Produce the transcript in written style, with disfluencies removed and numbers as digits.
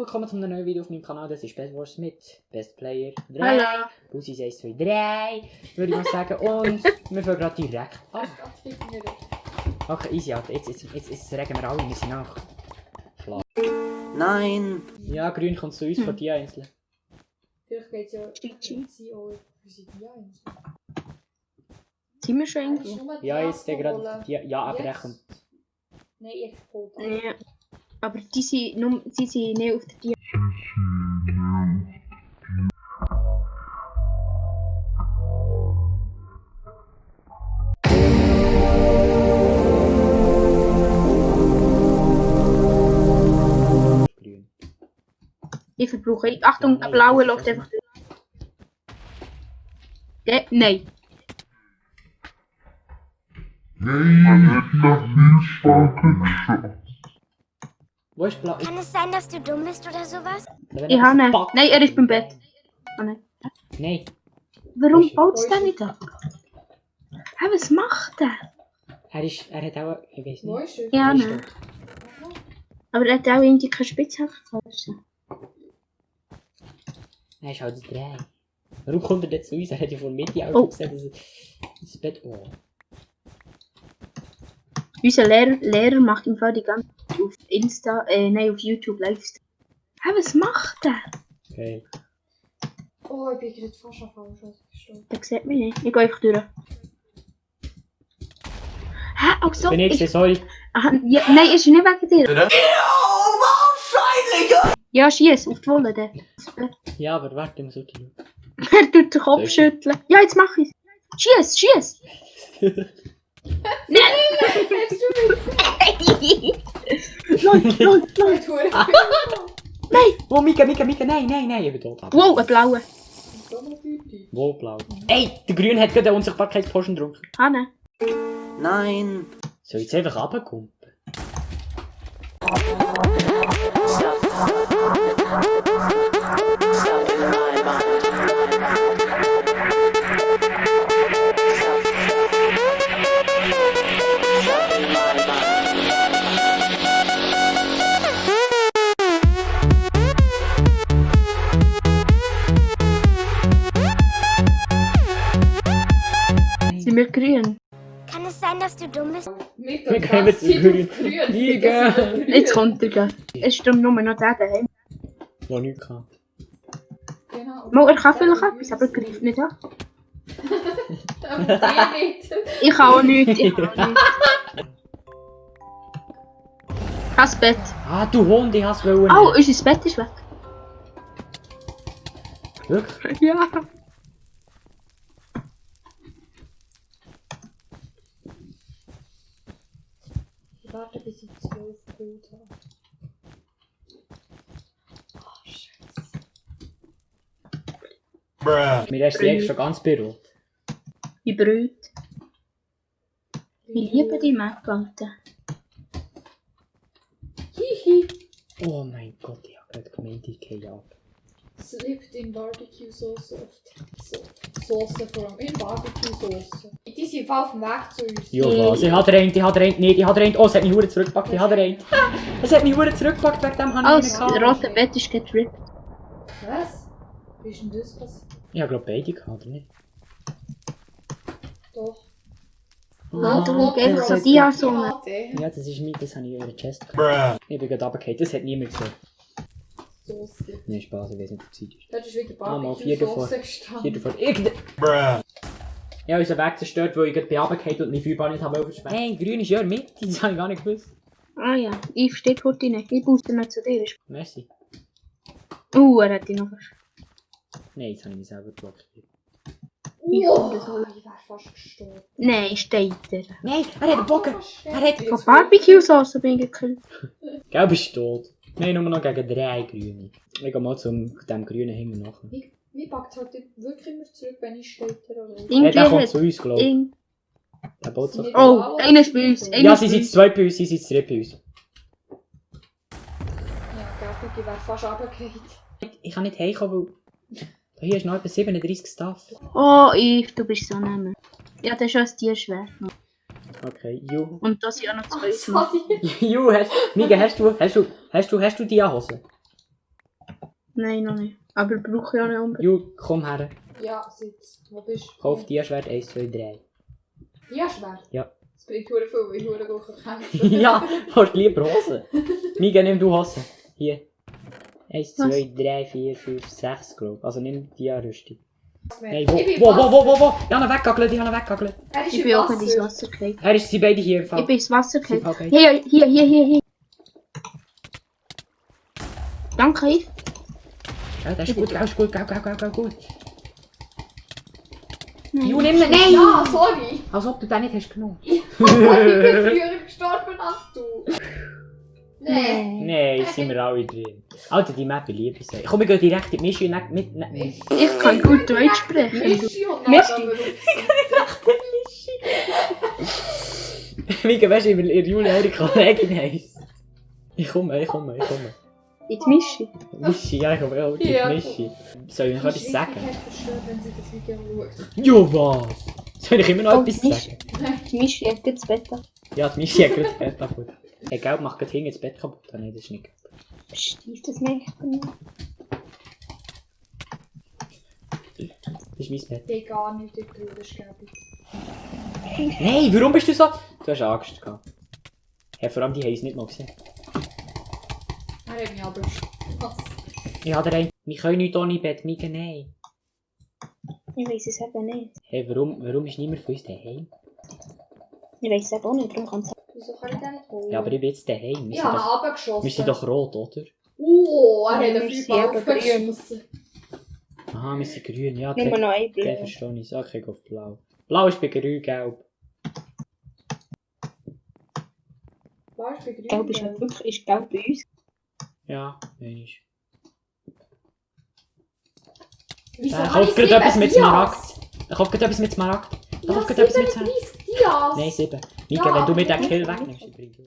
willkommen zu einem neuen Video auf meinem Kanal. Das ist Best Wars mit Best Player 3. Hallo. Bussis 1, 2, 3. Würde ich mal sagen. Und wir fangen gerade direkt an. Okay, easy, Alter. Jetzt regen wir alle, wir sind nach. Klar. Nein! Ja, grün kommt zu uns von die Einzelnen. Vielleicht geht es ja Stitchi. sie auch für sie die eins. Sind wir schon irgendwie? Ja, jetzt der gerade. Ja, aber er kommt. Nein, ich geholt. Ja. Aber die sind, nur, sie sind nicht auf der Dia. Grün. Ich verbrauche. Achtung, der blaue läuft einfach durch. Nein. Wo ist blau? Kann es sein, dass du dumm bist oder sowas? Ich habe ihn. Nein, er ist beim Bett. Oh, nein. Nein. Warum baut es denn nicht ab? Hä, was macht der? Er hat auch. Ich weiß Wo nicht. ist er? Ja, Er ist nein. dort. Aber er hat auch irgendwie keine Spitzhacke. Er ist halt 3. Warum kommt er denn zu uns? Er hat ja von Mitte auch Oh. gesagt, dass er das Bett. Oh. Unser Lehrer macht im Fall die ganze Zeit auf Insta, nein, auf YouTube Livestream. Hä, was macht der? Okay. Oh, ich bin gerade fast auf falsch gestorben. Der sieht mich nicht. Ich gehe einfach durch. Hä, auch so? Bin ich gesehen, sorry. Aha, ja, nein, ist er nicht wegen dir. Ja, schieß auf die Wolle. Der. Ja, aber warte, ich muss auch schauen. Er tut den Kopf schütteln. Ja, jetzt mach ich's. Schieß, schieß! Nein! Lol. Nein! Oh, Mika, nein, ich bin tot. Wow, ein blauer. Wo blau? Ey, der Grün hat gerade einen Unsichtbarkeitsposten getrunken. Hanne. Nein! Soll ich jetzt einfach runterkommen? Sind wir grün? Kann es sein, dass du dumm bist? Wir gehen mit dem Grün. Liga! Jetzt kommt er gleich. Es ist darum nur noch der daheim. Wo nichts kann. Genau. Mal, er kann vielleicht etwas, aber er greift nicht an. Aber die nicht. Ich kann auch nichts, ich kann auch nichts. Das Bett. Ah, du Hund, ich hasse wollen. Oh, unser Bett ist weg. Wirklich? Ja. Ich warte bis ich 12 geholt habe. Oh, Scheiße. Mir ist die extra ganz Büro. Ich brüte. Ich liebe die Map-Planten. Hihi. Oh mein Gott, ich hab gerade gemeint, ich gehe ab. Slipped in Barbecue Sauce oft. Soße vor allem. In Barbecue Sauce. Die sind voll auf dem Weg zu uns. Jo, was? Ich hatte einen, nicht, ich hatte einen. Oh, es hat mich hure zurückgepackt, ich hatte einen. Es hat mich hure zurückgepackt, wegen dem habe ich Das ihn rote Bett ist getrippt. Was? Wie ist denn das passiert? Ich glaube beide gehabt, oder nicht? Doch. Ah, du Doch, gehst doch, so Diasonne. Ja, das ist mein, das habe ich in ihrer Chest gehabt. Ich bin gerade runtergefallen, das hat niemand gesehen. Soße. Nein, Spaß, ich weiß nicht, ob Zeit ist. Das ist wirklich Ah, mal Barbecue vier davor. Sauce gestanden. Hier davor. Ich habe unseren Weg zerstört, weil ich gerade runtergefallen und meine Feuerbahn nicht habe verschwendet. Hey, grün ist ja mit, das habe ich gar nicht gewusst. Ah ja, ich verstehe heute nicht. Ich booste nicht zu dir. Merci. Er hat dich noch was. Nein, jetzt habe ich mich selber geblockt. Wow, ich wäre fast gestorben. Nein, steht er. Nein, er hat einen Bogen! Er hat... Von Barbecue-Sauce bin ich gekillt. Gell, bist du tot? Nein, nur noch gegen 3 Grüne. Ich gehe mal zum dem Grünen hinten nach. Mir packt halt wirklich immer zurück, wenn ich scheitere oder so. Ja, Irgendwie der kommt hat... zu uns, glaube ich. Ing- Der baut sich... Oh, einer ist bei uns. Ja, sie sind zu zweit bei uns, sie sind zu dritt bei uns. Ja, gell, ich wäre fast runtergefallen. Ich kann nicht heimkommen, weil... Hier ist noch etwa 37 Staff. Oh, du bist so nehmen. Ja, das ist schon ein Tierschwert. Okay, Ju. Und da sind auch noch zwei. Sorry. Ju, Mika, hast du die Hose? Nein, noch nicht. Aber brauche ich auch nicht unbedingt. Ju, komm her. Ja, sitz. Wo bist du? Kauf Tierschwert 1, 2, 3. Ja, schwer. Ja. Das bringt hure viel, weil ich hure gut kämpfen. Ja, hast lieber Hosen. Mika, nimm du Hosen. Hier. 1, Was? 2, 3, 4, 5, 6, glaube ich. Also nimm die Rüstung. Nein, Ich bin wo? Wasser. Wo? Ich habe ihn weggegackelt, Er ist Ich im bin auch in Wasser. das Wasser gefallen. Er ist, sie beide hier im Fall. Ich bin ins Wasser Sie gefallen. fallen. Hier. Danke, Yves. Ja, das ist gut, gut. Nein. Ju, nimm ihn. Nein! Ja, sorry. Als ob du den nicht hast genommen. Ich bin früher gestorben als du. Nein. Nein, sind wir alle drin. Alter, die Map liebe ich sehr. Komm, wir gehen direkt in die Mischi und mit... Ich kann gut Deutsch sprechen. Mischi und Mischi. Mika, weißt du, wie Julia ihre Kollegin heisst? Ich komme. In die Mischi. Mischi, ja, ich komme auch Ja. die Mischi. Soll ich noch etwas sagen? Verstehen, wenn sie das Video schaut. Jo, was? Soll ich immer noch Oh, etwas die Mischi. sagen? Die Mischi hat das Bett an. Ja, die Mischi hat gerade das Bett kaputt. Hey, Gelb macht gerade hinten das Bett kaputt. Nein, das ist nicht. Psst, ist das nicht? Das ist mein Bett. Ich gar nicht in die Brüder geben. Nein, warum bist du so? Du hast Angst gehabt. Hey, vor allem die haben es nicht mal gesehen. Er hat mich aber was. Ja, der eine. Wir können nicht ohne Bett, Mika, nein. Ich weiß es eben nicht. Hey, warum ist niemand von uns daheim? Ich weiß es eben auch nicht, darum kann es Wieso kann ich den nicht holen? Ja, aber ich bin jetzt daheim. Wir Ich sind habe ihn doch, runtergeschossen. wir sind doch rot, oder? Oh, er hat Wir einen sind Feuerball eben grün. geschossen. Aha, wir sind grün. Ja, Nimm noch ein okay, Blau. verstehe ich. Okay, ich gehe auf blau. Blau ist bei grün, gelb. Was ist bei grün? Gelb ist halt wirklich ist gelb bei uns. Ja, weisst. Wieso Ich kann kaufe ich gerade 7 etwas mit Dias? Smaragd. Ich kaufe gerade etwas mit Smaragd. Ich Ja, kaufe gerade etwas mit Smaragd. 37 Dias. Nein, 7. Mika, Ja, wenn du mir aber den Kill nicht. wegnimmst, dann bringt du.